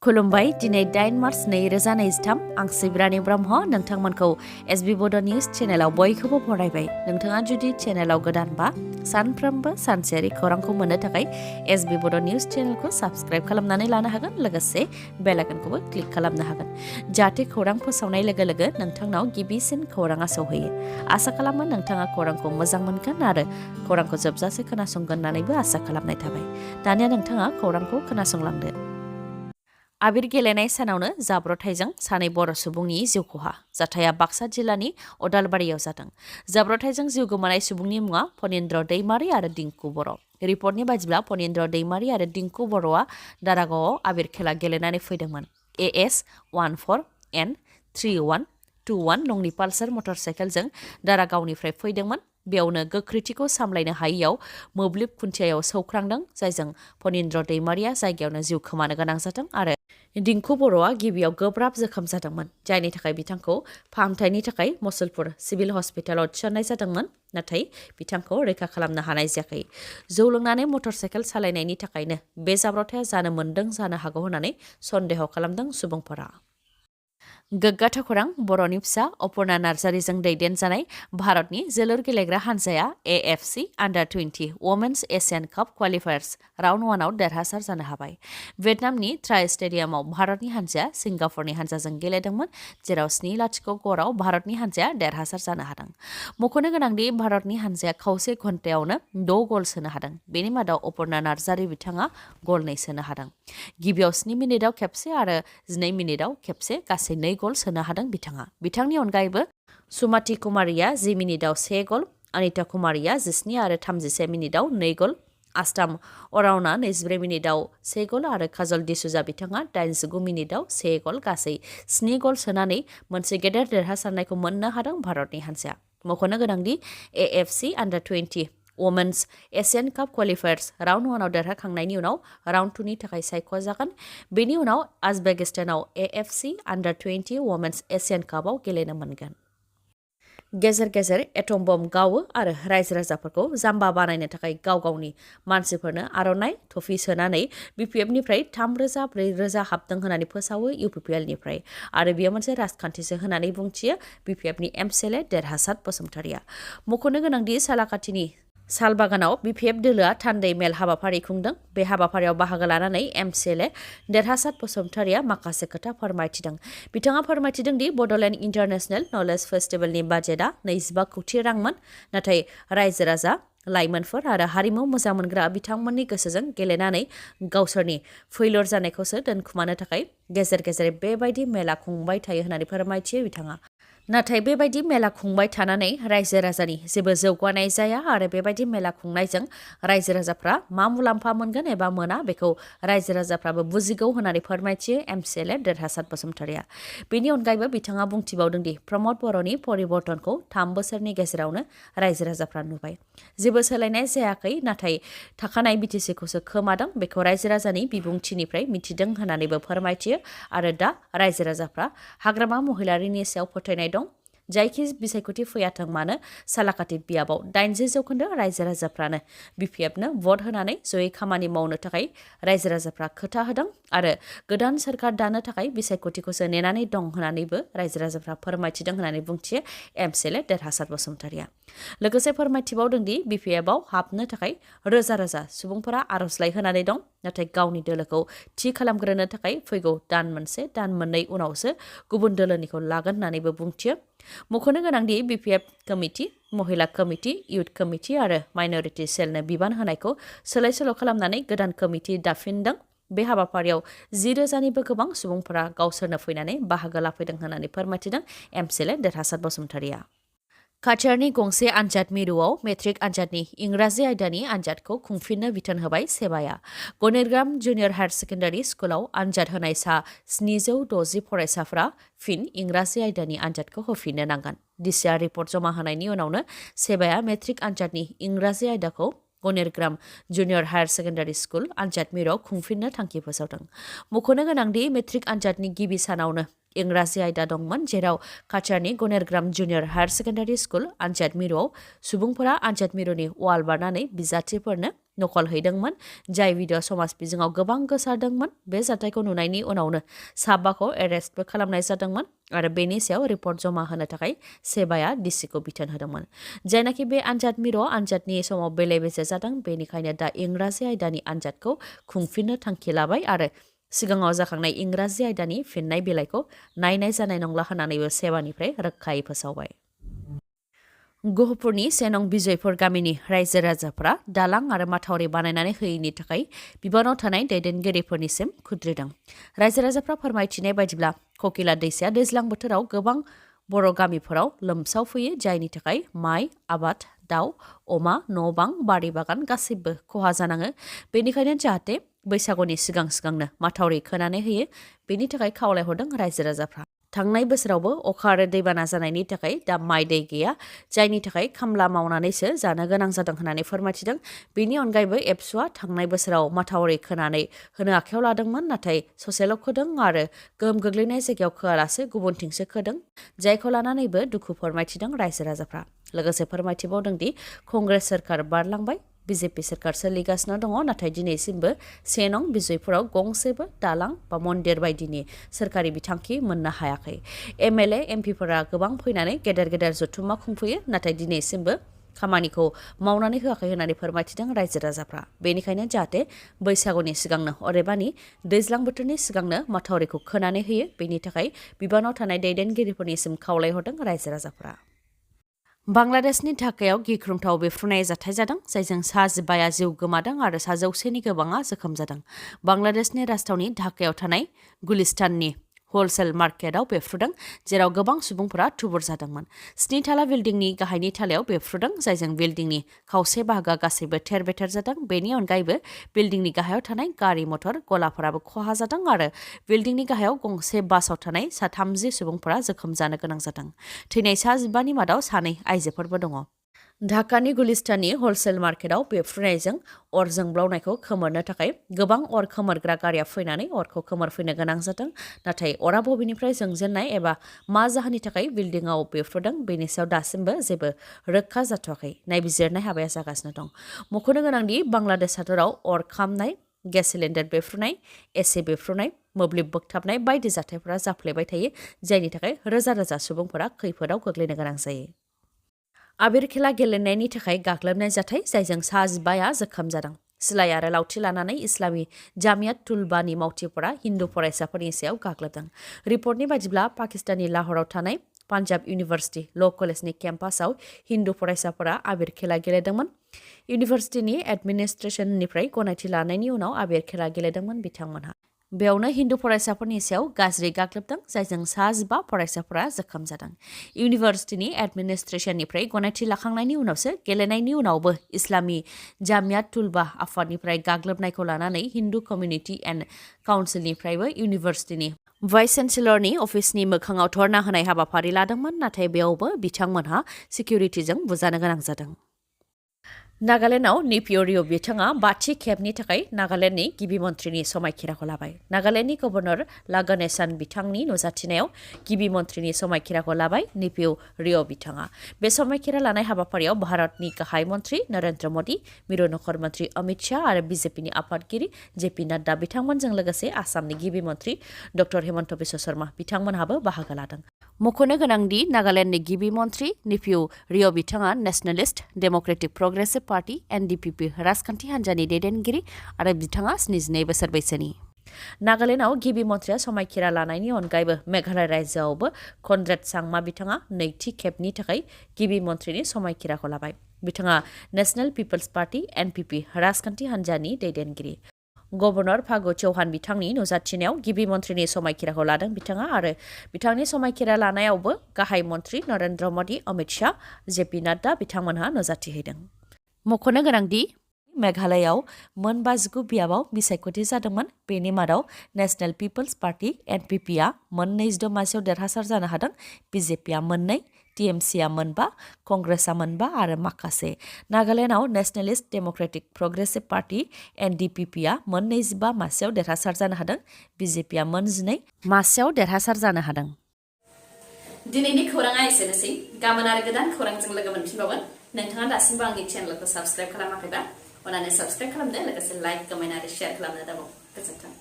खुलुमबाय दिनै 8 मार्च 2023 आं सिब्रानि ब्रह्म नोंथांमोनखौ SB Bodo News चेनेलाव बयखौबो बरायबाय। नोंथाङा जुदि चेनेलाव गोदानबा सानफ्रोमबो सानसेयारि खौरांखौ मोननो थाखाय SB Bodo News चेनेलखौ साबस्क्राइब खालामनानै लानो हागोन, लोगोसे बेल आइकनखौबो क्लिक खालामनो हागोन जाहाथे खौरां फोसावनाय लोगो लोगो नोंथांनाव गिबिसिन खौराङा सौहैयो। आसा खालामो नोंथाङा खौरांखौ मोजां मोनगोन आरो खौरांखौ जोबजासे खोनासंगोन होननानैबो आसा खालामनाय थाबाय। दानिया नोंथाङा खौरांखौ खोनासंलांदो। आबिर गेलेनाय सानावनो जाब्रथायजों सानै बर' सुबुंनि जिउ खहा। जाथाया बाक्सा जिल्लानि अदालबारियाव जादों। जाब्रथायजों जिउ गोमानाय सुबुंनि मुङा फनिन्द्र दैमारि आरो दिंकु बर'। रिपर्टनि बायदिब्ला फनिन्द्र दैमारि आरो दिंकु बर'आ दारागावआव आबिर खेला गेलेनानै फैदोंमोन। AS 14N3121 नंनि पालसार मटर साइकेलजों दारागावनिफ्राय फैदोंमोन। बेयावनो गोख्रैथिखौ सामलायनो हायैयाव मोब्लिब खुन्थियायाव सौख्रांदों, जायजों फनिन्द्र दैमारिया जायगायावनो जिउ खोमानो गोनां जादों आरो दिंकु बर'आ गिबियाव गोब्राब जोखोम जादोंमोन, जायनि थाखाय बिथांखौ फाहामथायनि थाखाय मुसलपुर सिभिल हस्पिटालाव थिसननाय जादोंमोन, नाथाय बिथांखौ रैखा खालामनो हानाय जायाखै। जौ लोंनानै मटर साइकेल सालायनायनि थाखायनो बे जाब्रथाया जानो मोन्दों जानो हागौ होननानै सन्देह खालामदों सुबुंफोरा। गोग्गाथाव खौरां, बर'नि फिसा अपर्णा नार्जारीजों दैदेनजानाय भारतनि जोलुर गेलेग्रा हान्जाया AFC Under-20 वमेन्स एशियान काप क्वालिफायार्स राउन्ड 1आव देरहासार जानो हाबाय। भियेटनामनि ट्राई स्टेडियामाव भारतनि हान्जाया सिंगापुरनि हान्जाजों गेलेदोंमोन, जेराव 7-0 ग'राव भारतनि हान्जाया देरहासार जानो हादों। मख'नो गोनांदि भारतनि हान्जाया खावसे घन्टायावनो 6 गल सोनो हादों। बेनि मादाव अपर्णा नार्जारी बिथाङा गल 2 सोनो हादों। गिबियाव 7 मिनिटआव खेबसे आरो 12 मिनिटआव खेबसे गासै 2 गल सोनो हादों बिथाङा। बिथांनि अनगायैबो सुमति कुमारीया 10 मिनिटआव 1 गल, अनिता कुमारीया 17 आरो 31 मिनिटआव 2 गल, आस्ताम अरावना 24 मिनिटआव 1 गल आरो काजल डिसूजा बिथाङा 89 मिनिटआव 1 गल, गासै 7 गल सोनानै मोनसे गेदेर देरहासारनायखौ मोननो हादों भारतनि हान्जाया। मख'नो गोनांदि AFC Under-20 वमेन्स एशियान काप क्वालिफायार्स राउन्ड 1आव देरहाखांनायनि उनाव राउन्ड 2नि थाखाय सायख'जागोन। बेनि उनाव उजबेकिस्तानाव AFC Under-20 वमेन्स एशियान कापआव गेलेनो मोनगोन। गेजेर गेजेर एटम बम गावो आरो रायजो राजाफोरखौ जाम्बा बानायनो थाखाय गाव गावनि मानसिफोरनो आर'नाइ थफि सोनानै BPFनिफ्राय 3,000-4,000 हाबदों होननानै फोसावो UPPLनिफ्राय, आरो बेयो मोनसे राजखान्थिसो होननानै बुंथियो BPFनि MCLA देरहासार बसुमतारिया। मख'नो गोनांदि सालाकाथिनि सालबागानाव BPF दोलोआ थान्दै मेल हाबाफारि खुंदों। बे हाबाफारियाव बाहागो लानानै MCLA देरहासार बसुमतारिया माखासे खोथा फोरमायथिदों। बिथाङा फोरमायथिदों दि बड'लेण्ड इन्टारनेशनेल नलेज फेस्टिभेलनि बाजेटआ 25 कौटि रांमोन, नाथाय रायजो राजा, लाइमोनफोर आरो हारिमु मोजां मोनग्रा बिथांमोननि गोसोजों गेलेनानै गावसोरनि फैलर जानायखौसो दोनखुमानो थाखाय गेजेर गेजेर बेबायदि मेला खुंबाय थायो होननानै फोरमायथियो बिथाङा। नाथाय बेबायदि मेला खुंबाय थानानै रायजो राजानि जेबो जौगानाय जाया आरो बेबायदि मेला खुंनायजों रायजो राजाफ्रा मा मुलाम्फा मोनगोन एबा मोना बेखौ रायजो राजाफ्राबो बुजिगौ होननानै फोरमायथियो MCLA देरहासार बसुमतारिया। बेनि अनगायैबो बिथाङा बुंथिबावदों दि प्रमद बर'नि परिबर्तनखौ 3 बोसोरनि गेजेरावनो रायजो राजाफ्रा नुबाय। जेबो सोलायनाय जायाखै, नाथाय थाखानाय BTCखौसो खोमादों, बेखौ रायजो राजानि बिबुंथिनिफ्राय मिथिदों होननानैबो फोरमायथियो आरो दा रायजो राजाफ्रा हाग्रामा महिलारिनि सायाव फोथायनाय दं। जायखि बिसायख'थि फैयाथों मानो सालाकाथि बियाबाव 80% रायजो राजाफ्रानो BPFनो भट होनानै जयै खामानि मावनो थाखाय रायजो राजाफ्रा खोथा होदों आरो गोदान सोरखार दानो थाखाय बिसायख'थिखौसो नेनानै दं होननानैबो रायजो राजाफ्रा फोरमायथिदों होननानै बुंथियो MCLA देरहासार बसुमतारिया। लोगोसे फोरमायथिबावदों दि BPFआव हाबनो थाखाय रोजा रोजा सुबुंफोरा आर'जलाइ होनानै दं, नाथाय गावनि दोलोखौ थि खालामग्रोनो थाखाय फैगौ दान मोनसे दान मोननै उनावसो गुबुन दोलोनिखौ लागोन होननानैबो बुंथियो। मख'नो गोनांदि BPF कमिटि, महिला कमिटि, इयुथ कमिटि आरो माइनरिटि सेलनो बिबान होनायखौ सोलाय सोल' खालामनानै गोदान कमिटि दाफिनदों। बे हाबाफारियाव 10,000निबो गोबां सुबुंफोरा गावसोरनो फैनानै बाहागो लाफैदों होननानै फोरमायथिदों MCLA देरहासार बसुमतारिया। काछारनि गंसे आनजाद मिरुआव मेट्रिक आनजादनि इंराजि आयदानि आनजादखौ खुंफिननो बिथोन होबाय सेबाया। गनेरग्राम जुनियर हायार सेकेन्डारि स्कुलाव आनजाद होनाय सा 760 फरायसाफ्रा फिन इंराजि आयदानि आनजादखौ होफिननो नांगोन। DCR रिपर्ट जमा होनायनि उनावनो सेबाया मेट्रिक आनजादनि इंराजि आयदाखौ गनेरग्राम जुनियर हायार सेकेन्डारि स्कुल आनजाद मिरुआव खुंफिननो थांखि फोसावदों। मख'नो गोनांदि मेट्रिक आनजादनि गिबि सानावनो इंराजि आयदा दंमोन, जेराव काछारनि गनेरग्राम जुनियर हायार सेकेन्डारि स्कुल आनजाद मिरुआव सुबुंफोरा आनजाद मिरुनि वाल बारनानै बिजाथिफोरनो नकल हैदोंमोन जाय भिडिअ समाज बिजोङाव गोबां गोसारदोंमोन बे जाथायखौ नुनायनि उनावनो साबाखौ एरेस्टबो खालामनाय जादोंमोन आरो बेनि सायाव रिपर्ट जमा होनो थाखाय सेबाया डिसिखौ बिथोन होदोंमोन जायनाखि बे आनजाद मिरु आनजादनि समाव बेले-बेजे जादों बेनिखायनो दा इंराजि आयदानि आनजादखौ खुंफिननो थांखि लाबाय आरो सिगाङाव जाखांनाय इंराजि आयदानि फिननाय बिलाइखौ नायनाय जानाय नंला होननानैबो सेबानिफ्राय रोखायै फोसावबाय गहपुरनि सेनं बिजयपुर गामिनि रायजो राजाफोरा दालां आरो माथावरि बानायनानै होयैनि थाखाय बिबानाव थानाय दैदेनगिरिफोरनिसिम खुद्रिदों रायजो राजाफ्रा फोरमायथिनाय बायदिब्ला ककिला दैसाया दैज्लां बोथोराव गोबां बर' गामिफोराव लोमसावफैयो जायनि थाखाय माइ आबाद दाउ अमा न'-बां बारि बागान गासैबो खहा जानाङो बेनिखायनो जाहाथे बैसागुनि सिगांनो माथावरि खोनानै होयो बेनि थाखाय खावलायहरदों रायजो राजाफ्रा थांनाय बोसोरावबो अखा आरो दैबाना जानायनि थाखाय दा माइ दै गैया जायनि थाखाय खामला मावनानैसो जानो गोनां जादों होननानै फोरमायथिदों बेनि अनगायैबो एबसुआ थांनाय बोसोराव माथावरि खोनानै होनो आखायाव लादोंमोन नाथाय ससेल' खोदों आरो गोहोम गोग्लैनाय जायगायाव खोआलासे गुबुनथिंसो खोदों जायखौ लानानैबो दुखु फोरमायथिदों रायजो राजाफ्रा लोगोसे फोरमायथिबावदों दि कंग्रेस सोरखार बारलांबाय बिजेपि सोरखार सोलिगासिनो दङ नाथाय दिनैसिमबो सेनं बिजयपुराव गंसेबो दालां बा मन्दिर बायदिनि सोरखारि बिथांखि मोननो हायाखै एमएलए एमपिफोरा गोबां फैनानै गेदेर गेदेर जथुम्मा खुंफैयो नाथाय दिनैसिमबो खामानिखौ मावनानै होआखै होननानै फोरमायथिदों रायजो राजाफ्रा बेनिखायनो जाहाथे बैसागुनि सिगांनो अदेबानि दैज्लां बोथोरनि सिगांनो माथावरिखौ खोनानै होयो बेनि थाखाय बिबानाव थानाय दैदेनगिरिफोरनिसिम खावलायहरदों रायजो राजाफ्रा बांलादेशनि ढाकायाव गिख्रंथाव बेफ्रुनाय जाथाय जादों जायजों सा 15 जिउ गोमादों आरो सा 100नि गोबाङा जोखोम जादों बांलादेशनि राजथावनि ढाकायाव थानाय गुलिस्ताननि हलसेल मार्केटआव बेफ्रुदों जेराव गोबां सुबुंफोरा थुबुर जादोंमोन 7 थाला बिल्डिंनि गाहायनि थालायाव बेफ्रुदों जायजों बिल्डिंनि खावसे बाहागोआ गासैबो थेर-बेथेर जादों बेनि अनगायैबो बिल्डिंनि गाहायाव थानाय गारि मटर गलाफोराबो खहा जादों आरो बिल्डिंनि गाहायाव गंसे बासआव थानाय सा 30 सुबुंफोरा जोखोम जानो गोनां जादों थैनाय सा 15नि मादाव 2 आइजोफोरबो दङ ढाकानि गुलिस्ताननि हलसेल मार्केटआव बेफ्रुनायजों अर जोंब्लावनायखौ खोमोरनो थाखाय गोबां अर खोमोरग्रा गारिया फैनानै अरखौ खोमोरफैनो गोनां जादों नाथाय अरा बबेनिफ्राय जोंजेननाय एबा मा जाहोननि थाखाय बिल्डिंआव बेफ्रुदों बेनि सायाव दासिमबो जेबो रोखा जाथ'वाखै नायबिजिरनाय हाबाया जागासिनो दं मख'नो गोनांदि बांलादेश हादराव अर खामनाय गेस सिलिन्डार बेफ्रुनाय एसि बेफ्रुनाय मोब्लिब बोगथाबनाय बायदि जाथायफोरा जाफ्लेबाय थायो जायनि थाखाय रोजा रोजा सुबुंफोरा खैफोदाव गोग्लैनो गोनां जायो आबिर खेला गेलेनायनि थाखाय गाग्लोबनाय जाथाय जायजों सा 15 जोखोम जादों सिलाइ आरो लावथि लानानै इस्लामी जामियात तुलबानि मावथिफोरा हिन्दु फरायसाफोरनि सायाव गाग्लोबदों रिपर्टनि बायदिब्ला पाकिस्ताननि लाहौराव थानाय पान्जाब इउनिभार्सिटि ल' कलेजनि केम्पासाव हिन्दु फरायसाफोरा आबिर खेला गेलेदोंमोन इउनिभार्सिटिनि एडमिनिस्ट्रेशननिफ्राय गनायथि लानायनि उनाव आबिर खेला गेलेदोंमोन बिथांमोनहा बेयावनो हिन्दु फरायसाफोरनि सायाव गाज्रि गाग्लोबदों जायजों सा 15 फरायसाफोरा जोखोम जादों इउनिभार्सिटिनि एडमिनिस्ट्रेशननिफ्राय गनायथि लाखांनायनि उनावसो गेलेनायनि उनावबो इस्लामी जामियात तुलबा आफादनिफ्राय गाग्लोबनायखौ लानानै हिन्दु कमिउनिटि एन्ड काउन्सिलनिफ्रायबो इउनिभार्सिटिनि भाइस चेन्सेलरनि अफिसनि मोखाङाव धरना होनाय हाबाफारि लादोंमोन नाथाय बेयावबो बिथांमोनहा सिकिउरिटिजों बुजानो गोनां जादों नागालेन्डआव निपिय' रिय' बिथाङा 5थि खेबनि थाखाय नागालेन्डनि गिबि मन्थ्रिनि समायखिराखौ लाबाय नागालेन्डनि गभर्नर लागनेशान बिथांनि नुजाथिनायाव गिबि मन्थ्रिनि समायखिराखौ लाबाय निपिय' रिय' बिथाङा बे समायखिरा लानाय हाबाफारियाव भारतनि गाहाय मन्थ्रि नरेन्द्र मदि मिरु नखर मन्थ्रि अमित शाह आरो बिजेपिनि आफादगिरि जेपि नाड्डा बिथांमोनजों लोगोसे आसामनि गिबि मन्थ्रि डक्टर हेमन्त बिश्व शर्मा बिथांमोनहाबो बाहागो लादों मख'नो गोनांदि नागालेन्डनि गिबि मन्थ्रि निपिय' रिय' बिथाङा नेशनेलिस्ट डेम'क्रेटिक प्रग्रेसिभ पार्टी एनडिपिपि राजखान्थि हान्जानि दैदेनगिरि आरो बिथाङा 72 बोसोर बैसोनि नागालेन्डआव गिबि मन्थ्रिया समायखिरा लानायनि अनगायैबो मेघालय रायजोआवबो कनरेड सांमा बिथाङा 2थि खेबनि थाखाय गिबि मन्थ्रिनि समायखिराखौ लाबाय बिथाङा नेशनेल पिपल्स पार्टी एनपिपि राजखान्थि हान्जानि दैदेनगिरि गभर्नर फागु चौहान बिथांनि नुजाथिनायाव गिबि मन्थ्रिनि समायखिराखौ लादों बिथाङा आरो बिथांनि समायखिरा लानायावबो गाहाय मन्थ्रि नरेन्द्र मदि अमित शाह जेपि नाड्डा बिथांमोनहा नुजाथिहैदों मख'नो गोनांदि मेघालयआव मोन 59 बियाबाव बिसायख'थि जादोंमोन बेनि मादाव नेशनेल पिपल्स पार्टी एनपिपिआ मोन 22 मासियाव देरहासार जानो हादों बिजेपिआ मोन 2 टिएमसिआ मोन 5 कंग्रेसआ मोन 5 आरो माखासे नागालेन्डआव नेशनेलिस्ट डेम'क्रेटिक प्रग्रेसिभ पार्टी एनडिपिपिआ मोन 25 मासियाव देरहासार जानो हादों बिजेपिआ मोन 12 मासियाव देरहासार जानो हादों दिनैनि खौराङा एसेनोसै गाबोन आरो गोदान खौरांजों लोगो मोनफिनबावगोन नोंथाङा दासिमबो आंनि चेनेलखौ साबस्क्राइब खालामाखैबा अननानै साबस्क्राइब खालामदो लोगोसे लाइक कमेन्ट आरो शेयार खालामनो दाबाव गोजोन्थों